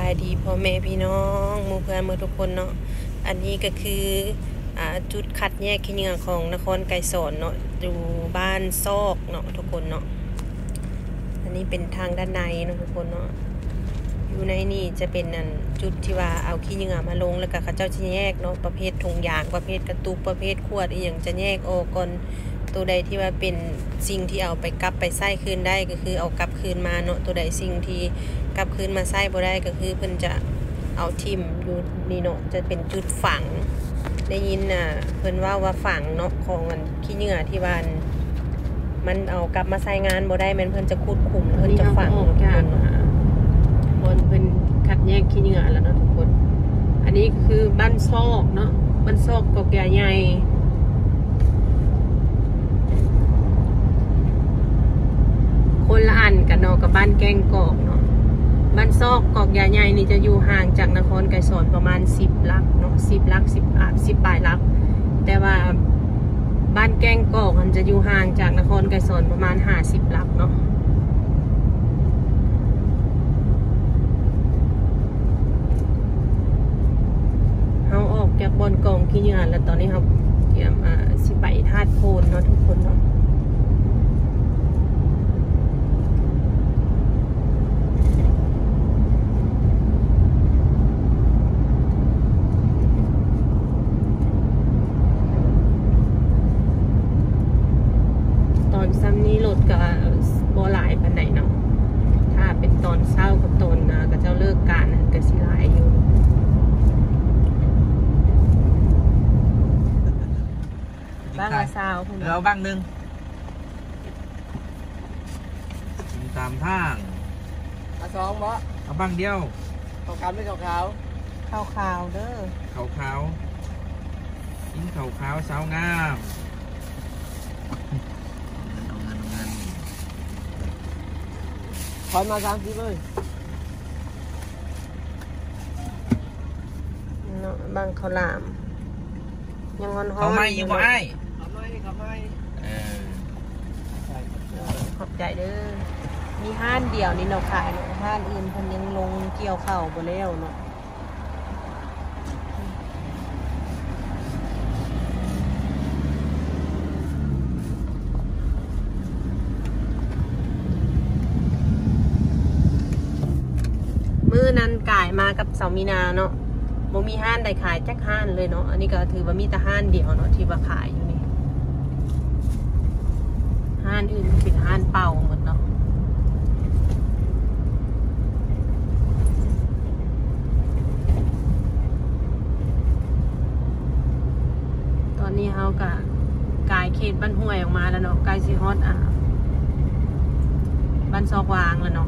ສະບາຍດີພໍ່ແມ່ພີ່ນ້ອງໝູ່ເພື່ອນໝົດທຸກຄົນເນາະ. ອັນນີ້ກໍຄື ອ່າ ຈຸດຄັດແຍກຂີ້ເຫຍື້ອຂອງນະຄອນໄກສອນເນາະ ຢູ່ບ້ານຊອກເນາະທຸກຄົນເນາະ. ອັນນີ້ເປັນທາງດ້ານໃນເນາະທຸກຄົນເນາະ. ຢູ່ໃນນີ້ຈະເປັນ ອັນ ຈຸດທີ່ວ່າເອົາຂີ້ເຫຍື້ອມາລົງ ແລ້ວກໍເຂົາເຈົ້າຊິແຍກເນາະ ປະເພດຖົງຢາງ ປະເພດກະຕຸກ ປະເພດຂວດອີ່ຫຍັງ ຈະແຍກອອກກ່ອນ. ໂຕໃດທີ່ວ່າເປັນສິ່ງທີ່ເອົາໄປ ກັບໄປໃຊ້ຄືນໄດ້ ກໍຄືເອົາກັບຄືນມາເນາະ. ໂຕໃດສິ່ງທີ່ກັບຄືນມາໃຊ້ບໍ່ໄດ້ ກໍຄືເພິ່ນຈະເອົາຖິ້ມຢູ່ນີ້ເນາະ ຈະເປັນຈຸດຝັງ. ໄດ້ຍິນ ອ່າ ເພິ່ນເວົ້າວ່າຝັງເນາະ ຂອງອັນ ຂີ້ເຫຍື້ອທີ່ວ່າ ອັນ ມັນເອົາກັບມາໃຊ້ງານບໍ່ໄດ້ ແມ່ນເພິ່ນຈະຂຸດຂຸມ ເພິ່ນຈະຝັງ ນີ້ເຮົາອອກຈາກ ບ່ອນເພິ່ນຄັດແຍກຂີ້ເຫຍື້ອແລ້ວເນາະທຸກຄົນ. ອັນນີ້ຄືບ້ານຊອກເນາະ ບ້ານຊອກກອກຢາໃຫຍ່ ຄົນລະອັນກັນເນາະ ກັບບ້ານແກ້ງກອກເນາະ. ບ້ານຊອກກອກຢາໃຫຍ່ນີ້ຈະຢູ່ຫ່າງຈາກນະຄອນໄກສອນປະມານສິບຫຼັກເນາະ ສິບຫຼັກ ສິບ ອ່າ ສິບປາຍຫຼັກ. ແຕ່ວ່າບ້ານແກ້ງກອກຫັ້ນຈະຢູ່ຫ່າງຈາກນະຄອນໄກສອນປະມານຫ້າສິບຫຼັກເນາະ. ເຮົາອອກຈາກບ່ອນກອງຂີ້ເຫຍື້ອແລ້ວ ຕອນນີ້ເຮົາກຽມ ອ່າ ຊິໄປທາດໂພນເນາະທຸກຄົນເນາະ. ຕອນຊ່ຳນີ້ລົດກະບໍ່ຫຼາຍປານໃດເນາະ. ຖ້າເປັນຕອນເຊົ້າກັບຕອນ ອ່າ ເຂົາເຈົ້າເລີກການຫັ້ນກະຊິຫຼາຍຢູ່. ບັ້ງລະຊາວພຸ້ນ ເອີ ເອົາບັ້ງໜຶ່ງ ກິນຕາມທາງ. ເອົາສອງບໍ? ເອົາບັ້ງດຽວ. ເຂົ້າຂາວ ເຂົ້າຂາວ ເຂົ້າຂາວເດີ ເຂົ້າຂາວ. ກິນເຂົ້າຂາວສາວງາມ. ເອົາເງິນ ເອົາເງິນ ເອົາເງິນ. ຖອນມາສາມສິບເລີຍເນາະ. ບັ້ງເຂົ້າຫຼາມຍັງຮ້ອນໆ ເຂົ້າໃໝ່ຢູ່ບໍ່ອ້າຍ? ເຂົ້າໃໝ່ ເຂົ້າໃໝ່. ເອີ ຂອບໃຈເດີ. ມີຮ້ານດຽວນີ້ເນາະຂາຍເນາະ ຮ້ານອື່ນເພິ່ນຍັງລົງກ່ຽວເຂົ້າບໍ່ແລ້ວເນາະ. ມື້ນັ້ນກາຍມາກັບສາວມີນາເນາະ ບໍ່ມີຮ້ານໃດຂາຍຈັກຮ້ານເລີຍເນາະ. ອັນນີ້ກໍຖືວ່າມີແຕ່ຮ້ານດຽວເນາະທີ່ວ່າຂາຍຢູ່ນີ້ ຮ້ານອື່ນເປັນຮ້ານເປົ່າໝົດເນາະ. ຕອນນີ້ເຮົາກະກາຍເຂດບ້ານຫ້ວຍອອກມາແລ້ວເນາະ ໃກ້ຊິຮອດ ອ່າ ບ້ານຊອກວາງແລ້ວເນາະ.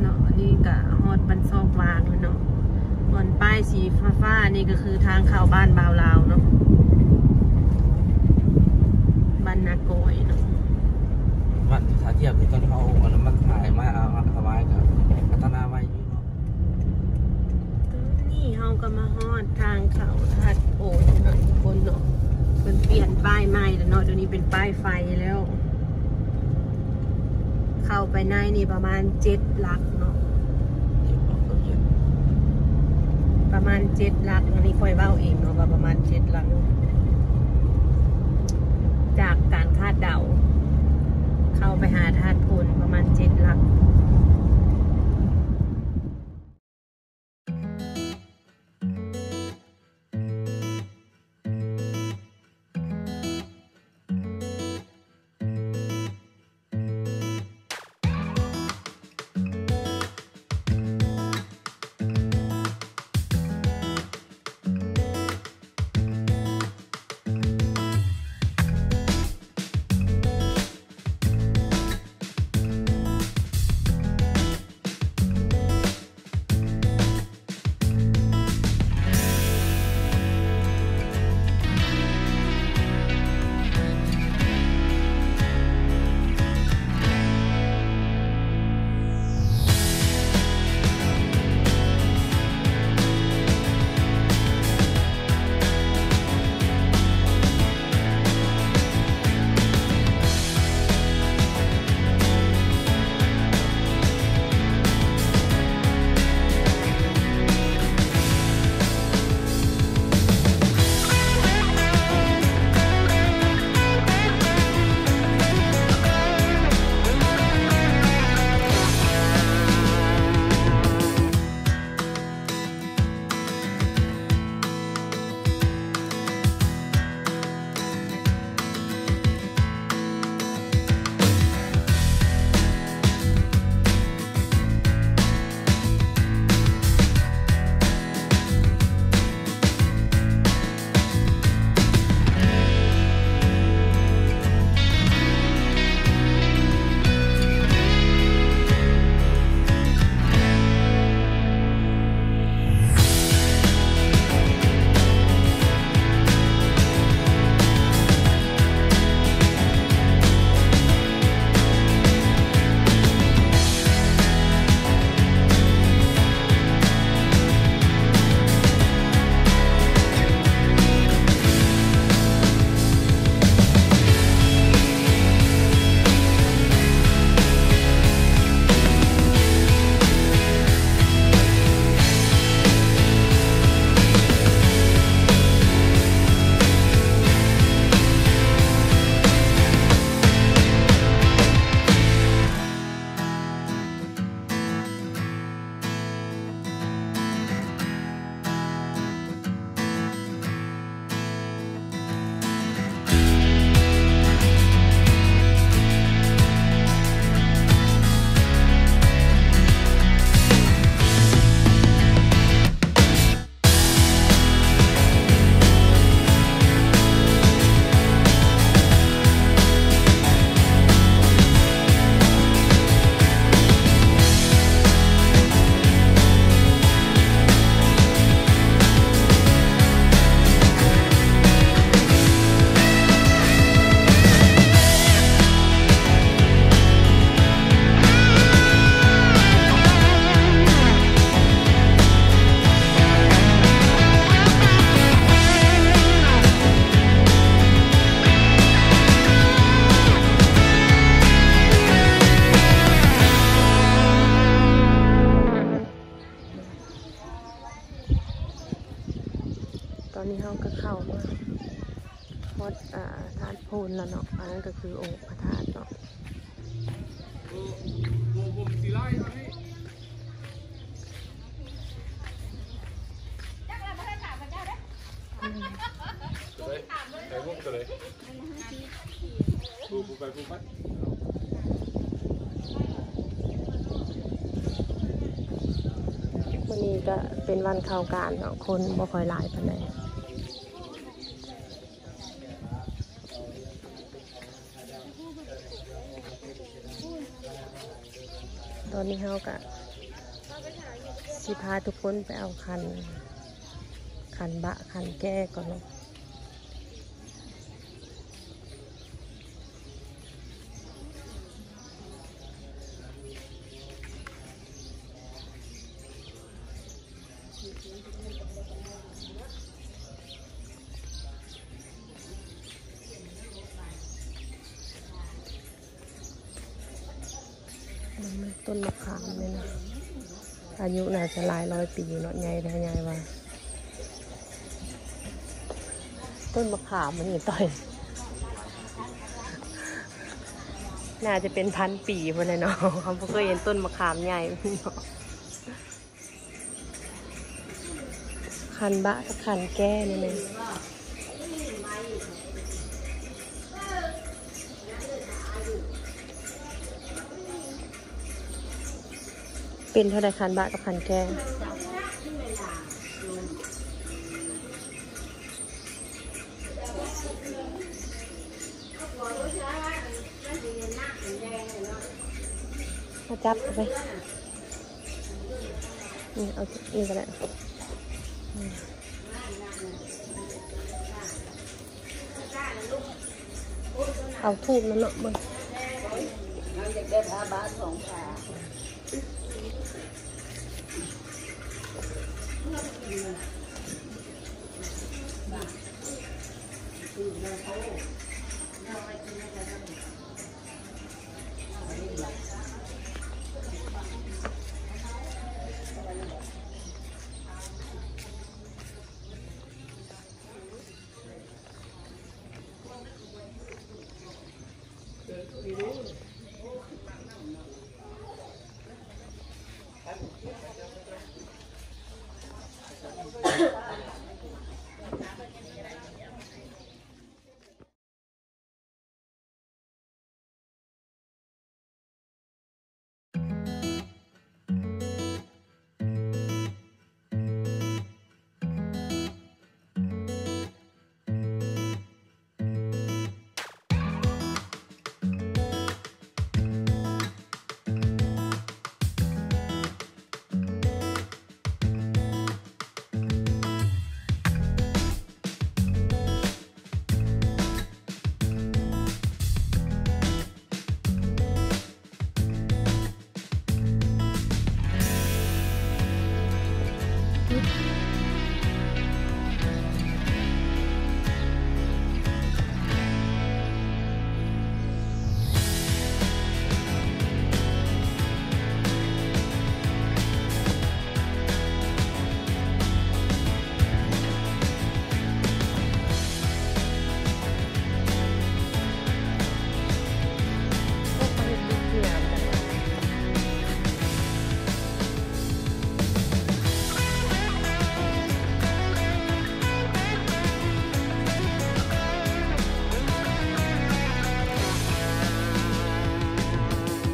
ເນາະ ອັນນີ້ກະຮອດບ້ານຊອກວາງແລ້ວເນາະ. ບ່ອນປ້າຍສີຟ້າໆ ນີ້ກໍຄືທາງເຂົ້າບ້ານບ່າວລາວເນາະ ບ້ານນາກອຍເນາະ. ວັດທ່າທຽບນີ້ ຕອນເຮົາເອົາອັນນັ້ນມາຂາຍ ມາ ເອົາມາຖວາຍ ກໍພັດທະນາໄວຢູ່ເນາະ. ຕອນນີ້ເຮົາກໍມາຮອດທາງເຂົ້າທາດໂພນເນາະທຸກຄົນເນາະ. ເພິ່ນປ່ຽນປ້າຍໃໝ່ແລ້ວເນາະ ດຽວນີ້ເປັນປ້າຍໄຟແລ້ວ. ເຂົ້າໄປໃນນີ້ປະມານເຈັດຫຼັກເນາະ ປະມານເຈັດຫຼັກ. ອັນນີ້ຂ້ອຍເວົ້າເອງເນາະວ່າປະມານເຈັດຫຼັກ ຈາກການຄາດເດົາ ເຂົ້າໄປຫາທາດໂພນປະມານເຈັດຫຼັກ. ໂພນລະເນາະ ອັນນັ້ນກໍຄືອົງພະທາດເນາະ. ມື້ນີ້ກໍເປັນວັນເຂົ້າການເນາະ ຄົນບໍ່ຄ່ອຍຫຼາຍປານໃດ. ຕອນນີ້ເຮົາກະຊິພາທຸກຄົນໄປເອົາຂັນ ຂັນບະ ຂັນແກ້ກ່ອນເນາະ. ເບິ່ງແມ່ ຕົ້ນມະຂາມນີ້ນະ ອາຍຸໜ້າຈະຫຼາຍຮ້ອຍປີເນາະ ໃຫຍ່ແທ້ໃຫຍ່ວ່າ. ຕົ້ນມະຂາມອັນນີ້ ຕ້ອຍ ໜ້າຈະເປັນພັນປີພຸ້ນແຫຼະເນາະ ເຮົາບໍ່ເຄີຍເຫັນຕົ້ນມະຂາມໃຫຍ່ເນາະ. ຂັນບະກັບຂັນແກ້ນີ້ແມ່ນ ເປັນເທົ່າໃດ ຂັນບະກັບຂັນແກ້? ມາຈັບເຂົ້າໄປ ນີ້ ເອົານີ້ກໍໄດ້ ນີ້ ເອົາທູບນຳເນາະ ເບິ່ງ.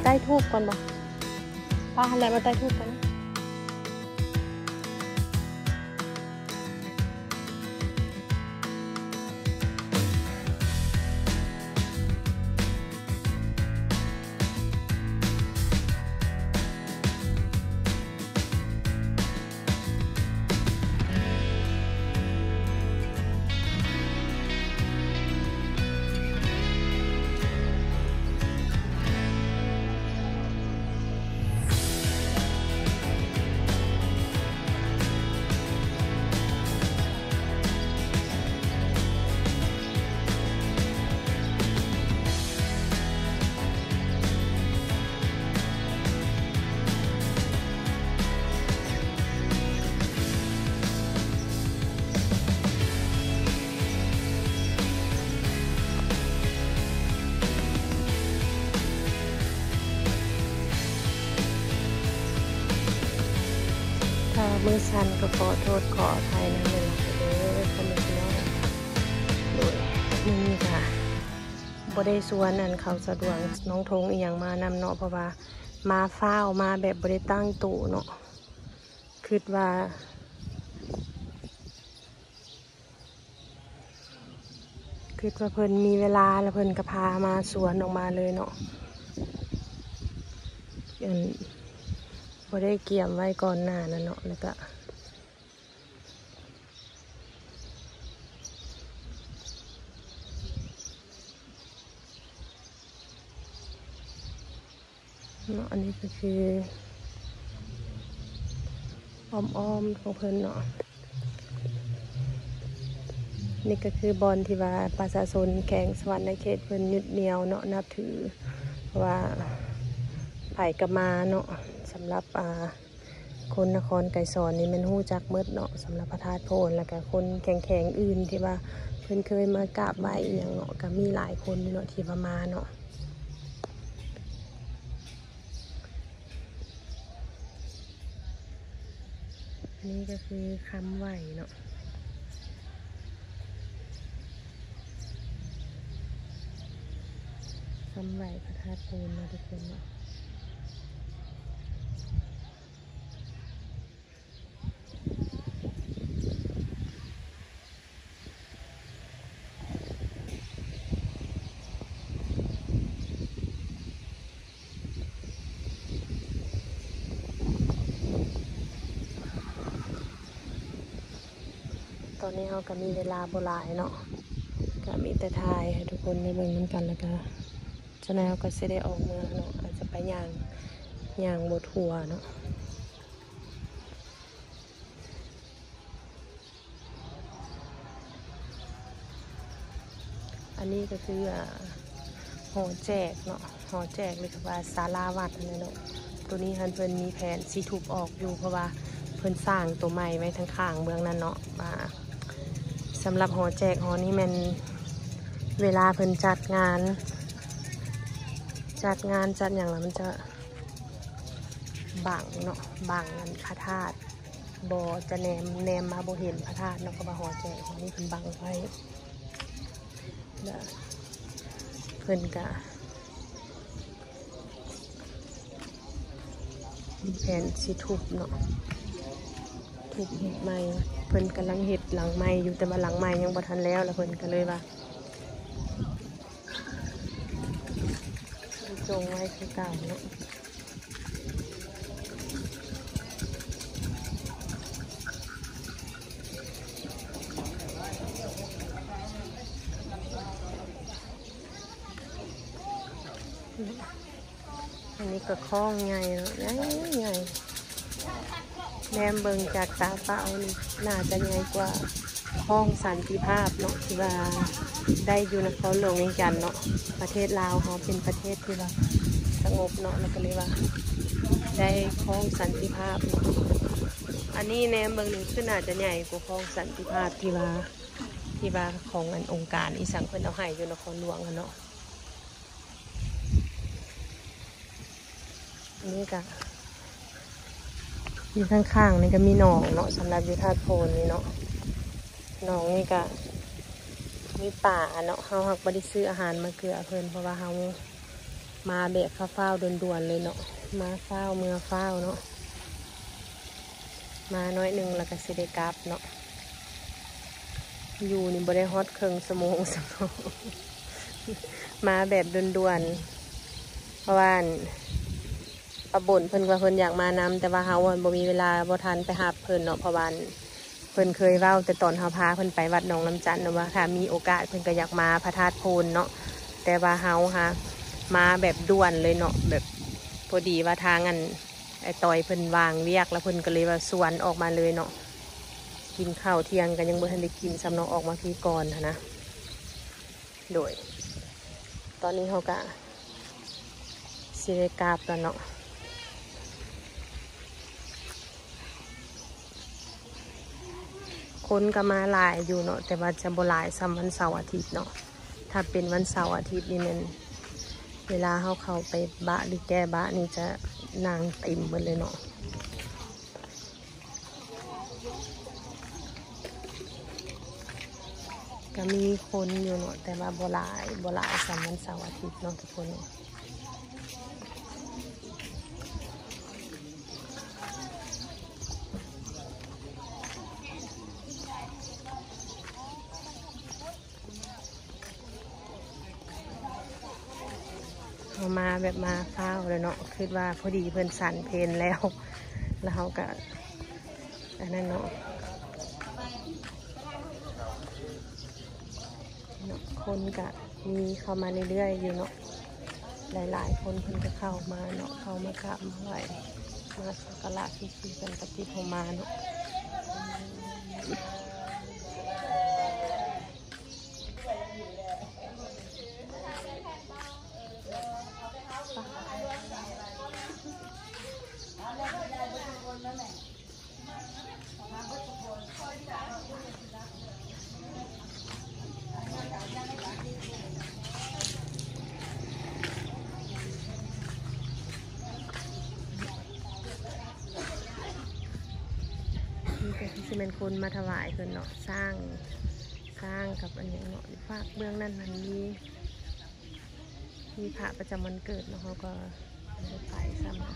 ໃຕ້ທູບກ່ອນບໍ່? ປ້າ ຫັ້ນແຫຼະ ມາໃຕ້ທູບກ່ອນ. ມືສັ່ນກໍຂໍໂທດຂໍອະໄພນຳຫຼາຍໆເດີພໍ່ແມ່ພີ່ນ້ອງ. ໂດຍ ມື້ນີ້ກະບໍ່ໄດ້ຊວນອັນເຂົ້າສະດວງ ນ້ອງທົງອີ່ຫຍັງມານຳເນາະ ເພາະວ່າມາຟ້າວ ມາແບບບໍ່ໄດ້ຕັ້ງໂຕເນາະ. ຄິດວ່າ ຄິດວ່າເພິ່ນມີເວລາ ແລ້ວເພິ່ນກໍພາມາສວນອອກມາເລີຍເນາະ ອັນ ບໍ່ໄດ້ກຽມໄວ້ກ່ອນໜ້ານັ້ນເນາະ ແລ້ວກະ ເນາະ ອັນນີ້ກໍຄືອ້ອມໆຂອງເພິ່ນເນາະ. ນີ້ກໍຄືບ່ອນທີ່ວ່າປະຊາຊົນແຂວງສະຫວັນນະເຂດເພິ່ນຍຶດໜຽວເນາະ ນັບຖື ເພາະວ່າໃຜກໍມາເນາະ. ສຳລັບ ອ່າ ຄົນນະຄອນໄກສອນນີ້ແມ່ນຮູ້ຈັກໝົດເນາະ ສຳລັບພະທາດໂພນ ແລ້ວກະຄົນແຂວງໆອື່ນທີ່ວ່າເພິ່ນເຄີຍມາກາບໄຫວ້ອີ່ຫຍັງເນາະ ກະມີຫຼາຍຄົນຢູ່ເນາະທີ່ວ່າມາເນາະ. ອັນນີ້ກໍຄືຄຳໄຫວ້ເນາະ ຄຳໄຫວ້ພະທາດໂພນເນາະທຸກຄົນເນາະ. ຕອນນີ້ເຮົາກໍມີເວລາບໍ່ຫຼາຍເນາະ ກໍມີແຕ່ຖ່າຍໃຫ້ທຸກຄົນໄດ້ເບິ່ງນຳກັນ ແລ້ວກໍ ສະນັ້ນເຮົາກໍຊິໄດ້ອອກເມືອເນາະ ອາດຈະໄປຍ່າງ ຍ່າງບໍ່ທົ່ວເນາະ. ອັນນີ້ກໍຄື ອ່າ ຫໍແຈກເນາະ ຫໍແຈກ ຫຼືວ່າສາລາວັດຫັ້ນແຫຼະເນາະ. ໂຕນີ້ຫັ້ນເພິ່ນມີແຜນຊິທຸບອອກຢູ່ ເພາະວ່າເພິ່ນສ້າງໂຕໃໝ່ໄວ້ທາງຂ້າງເບື້ອງນັ້ນເນາະ. ອ່າ ສຳລັບຫໍແຈກຫໍນີ້ແມ່ນເວລາເພິ່ນຈັດງານ ຈັດງານຈັດຫຍັງແລ້ວມັນຈະບັງເນາະ ບັງອັນພະທາດ ບໍ່ຈະແນມ ແນມມາບໍ່ເຫັນພະທາດເນາະ ເພາະວ່າຫໍແຈກຫໍນີ້ເພິ່ນບັງໄວ້ ແລ້ວເພິ່ນກະມີແຜນຊິທຸບເນາະ ທຸບໃໝ່. ເພິ່ນກຳລັງເຮັດຫຼັງໃໝ່ຢູ່ ແຕ່ວ່າຫຼັງໃໝ່ຍັງບໍ່ທັນແລ້ວ ແລ້ວເພິ່ນກະເລີຍວ່າ ຈົ່ງໄວ້ຄືເກົ່າເນາະ. ອັນນີ້ກໍຄ້ອງໃຫຍ່ເນາະ ໃຫຍ່ໆ ແນມເບິ່ງຈາກຕາເປົ່ານີ້ ໜ້າຈະໃຫຍ່ກວ່າຄ້ອງສັນຕິພາບເນາະ ທີ່ວ່າໄດ້ຢູ່ນະຄອນຫຼວງວຽງຈັນເນາະ. ປະເທດລາວເຮົາເປັນປະເທດທີ່ວ່າສະຫງົບເນາະ ແລ້ວກໍເລີຍວ່າໄດ້ຄ້ອງສັນຕິພາບເນາະ. ອັນນີ້ແນມເບິ່ງນີ້ຄືໜ້າຈະໃຫຍ່ກວ່າຄ້ອງສັນຕິພາບທີ່ວ່າ ທີ່ວ່າຂອງອັນອົງການອີ່ສັງເພິ່ນເອົາໃຫ້ຢູ່ນະຄອນຫຼວງຫັ້ນເນາະ. ອັນນີ້ກະຢູ່ຂ້າງໆນີ້ກະມີໜອງເນາະ ສຳລັບຢູ່ທາດໂພນນີ້ເນາະ. ໜອງນີ້ກະມີປາເນາະ ເຮົາຫາກບໍ່ໄດ້ຊື້ອາຫານມາເກືອເພິ່ນ ເພາະວ່າເຮົາມາແບບຟ້າວໆດ່ວນໆເລີຍເນາະ ມາຟ້າວເມືອຟ້າວເນາະ. ມາໜ້ອຍໜຶ່ງແລ້ວກໍຊິໄດ້ກັບເນາະ ຢູ່ນີ້ບໍ່ໄດ້ຮອດເຄິ່ງຊົ່ວໂມງຊ້ຳເນາະ ມາແບບດ່ວນໆ ເພາະວ່າອັນປ້າບົນເພິ່ນວ່າເພິ່ນຢາກມານຳ ແຕ່ວ່າເຮົາຫັ້ນບໍ່ມີເວລາ ບໍ່ທັນໄປຮັບເພິ່ນເນາະ ເພາະວ່າອັນເພິ່ນເຄີຍເວົ້າແຕ່ຕອນເຮົາພາເພິ່ນໄປວັດໜອງນ້ຳຈັນນະ ວ່າຖ້າມີໂອກາດເພິ່ນກໍຢາກມາພະທາດໂພນເນາະ ແຕ່ວ່າເຮົາຫາມາແບບດ່ວນເລີຍເນາະ ແບບພໍດີວ່າທາງອັນ ອ້າຍຕ້ອຍເພິ່ນວ່າງວຽກ ແລ້ວເພິ່ນກໍເລີຍວ່າຊວນອອກມາເລີຍເນາະ. ກິນເຂົ້າທ່ຽງກໍຍັງບໍ່ທັນໄດ້ກິນຊ້ຳເນາະ ອອກມາພີ້ກ່ອນຫັ້ນນະ. ໂດຍ ຕອນນີ້ເຮົາກະຊິໄດ້ກັບແລ້ວເນາະ. ຄົນກໍມາຫຼາຍຢູ່ເນາະ ແຕ່ວ່າຈະບໍ່ຫຼາຍສ່ຳວັນເສົາອາທິດເນາະ. ຖ້າເປັນວັນເສົາອາທິດນີ້ແມ່ນ ເວລາເຮົາເຂົ້າໄປບະ ຫຼື ແກ້ບະນີ້ຈະນັ່ງເຕັມໝົດເລີຍເນາະ. ມີຄົນຢູ່ເນາະ ແຕ່ວ່າບໍ່ຫຼາຍ ບໍ່ຫຼາຍສ່ຳວັນເສົາອາທິດເນາະທຸກຄົນເນາະ. ເຮົາມາແບບມາຟ້າວເລີຍເນາະ ຄິດວ່າພໍດີເພິ່ນສັນເພນແລ້ວ ແລ້ວເຮົາກະອັນນັ້ນເນາະ. ເນາະ ຄົນກະມີເຂົ້າມາເລື້ອຍໆຢູ່ເນາະ ຫຼາຍໆຄົນເພິ່ນກະເຂົ້າມາເນາະ ເຂົ້າມາກາບມາໄຫວ້ ມາສັກກາລະບູຊາຄືກັນກັບທີ່ເຮົາມາເນາະ. ນີ້ກະຄືຊິແມ່ນຄົນມາຖວາຍເພິ່ນເນາະ ຊ້າງ ຊ້າງກັບອັນຫຍັງເນາະ ຟາກເບື້ອງນັ້ນຫັ້ນມີ ມີພະປະຈຳວັນເກີດເນາະ ເຮົາກະບໍ່ໄປຊ້ຳເນາະ.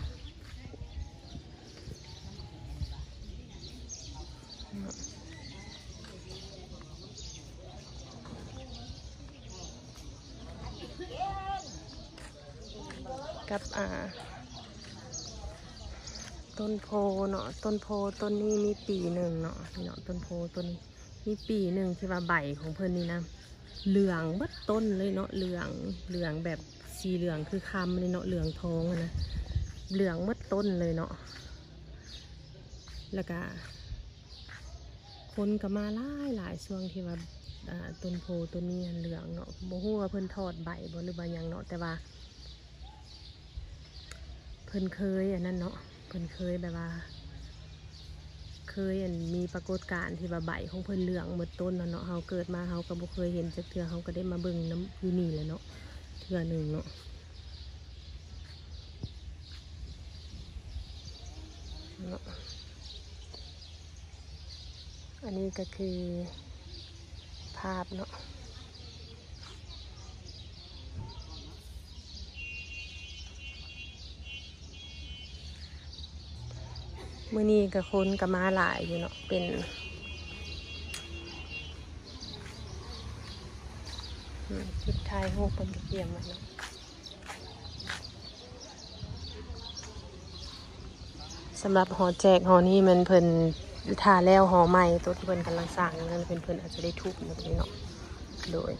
ກັບ ອ່າ ຕົ້ນໂພເນາະ ຕົ້ນໂພຕົ້ນນີ້ມີປີໜຶ່ງເນາະ ເນາະ ຕົ້ນໂພຕົ້ນນີ້ມີປີໜຶ່ງທີ່ວ່າໃບຂອງເພິ່ນນີ້ນະ ເຫຼືອງເບິດຕົ້ນເລີຍເນາະ ເຫຼືອງ ເຫຼືອງແບບສີເຫຼືອງຄືຄຳເລີຍເນາະ ເຫຼືອງທອງຫັ້ນນະ ເຫຼືອງເບິດຕົ້ນເລີຍເນາະ. ແລ້ວກະຄົນກະມາຫຼາຍໆ ຊ່ວງທີ່ວ່າ ອ່າ ຕົ້ນໂພຕົ້ນນີ້ຫັ້ນເຫຼືອງເນາະ ບໍ່ຮູ້ວ່າເພິ່ນຖອດໃບບໍ່ ຫຼືວ່າຫຍັງເນາະ ແຕ່ວ່າ ເພິ່ນເຄີຍອັນນັ້ນເນາະ ເພິ່ນເຄີຍແບບວ່າ ເຄີຍອັນມີປາກົດການທີ່ວ່າໃບຂອງເພິ່ນເຫຼືອງໝົດຕົ້ນຫັ້ນເນາະ ເຮົາເກີດມາເຮົາກະບໍ່ເຄີຍເຫັນຈັກເທື່ອ ເຮົາກະໄດ້ມາເບິ່ງນຳຢູ່ນີ້ແຫຼະເນາະ ເທື່ອໜຶ່ງເນາະ ເນາະ. ອັນນີ້ກະຄືພາບເນາະ ມື້ນີ້ກະຄົນກະມາຫຼາຍຢູ່ເນາະ ເປັນ ອືມ ຈຸດຖ່າຍຮູບເພິ່ນກະກຽມໄວ້ເນາະ. ສຳລັບຫໍແຈກຫໍນີ້ແມ່ນເພິ່ນຖ້າແລ້ວຫໍໃໝ່ ໂຕທີ່ເພິ່ນກຳລັງສ້າງນັ້ນ ເພິ່ນ ເພິ່ນອາດຈະໄດ້ທຸບແບບນີ້ເນາະ ໂດຍ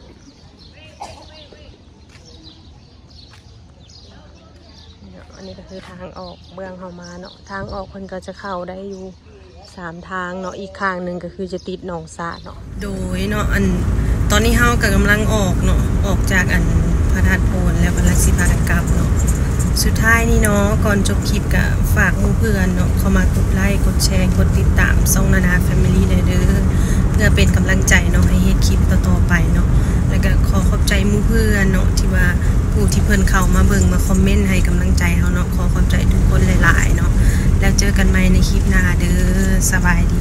ເນາະ ອັນນີ້ກະຄືທາງອອກເບື້ອງເຮົາມາເນາະ ທາງອອກເພິ່ນກະຈະເຂົ້າໄດ້ຢູ່ ສາມທາງເນາະ ອີກຂ້າງໜຶ່ງກະຄືຈະຕິດໜອງສາເນາະ ໂດຍເນາະ ອັນ ຕອນນີ້ເຮົາກະກຳລັງອອກເນາະ ອອກຈາກອັນພະທາດໂພນແລ້ວກຳລັງຊິພາກັນກັບເນາະ. ສຸດທ້າຍນີ້ເນາະ ກ່ອນຈົບຄລິບກະຝາກໝູ່ເພື່ອນເນາະ ເຂົ້າມາກົດໄລ້ ກົດແຊ ກົດຕິດຕາມຊ່ອງນານາແຟມິລີແດ່ເດີ ເພື່ອເປັນກຳລັງໃຈເນາະ ໃຫ້ເຮັດຄລິບຕໍ່ໆໄປເນາະ ແລ້ວກະຂໍຂອບໃຈໝູ່ເພື່ອນເນາະ ທີ່ວ່າຜູ້ທີ່ເພິ່ນເຂົ້າມາເບິ່ງມາຄອມເມັນໃຫ້ກຳລັງໃຈເຮົາເນາະ ຂໍຂອບໃຈທຸກຄົນຫຼາຍໆເນາະ ແລ້ວເຈີກັນໃໝ່ໃນຄລິບໜ້າເດີ ສະບາຍດີ.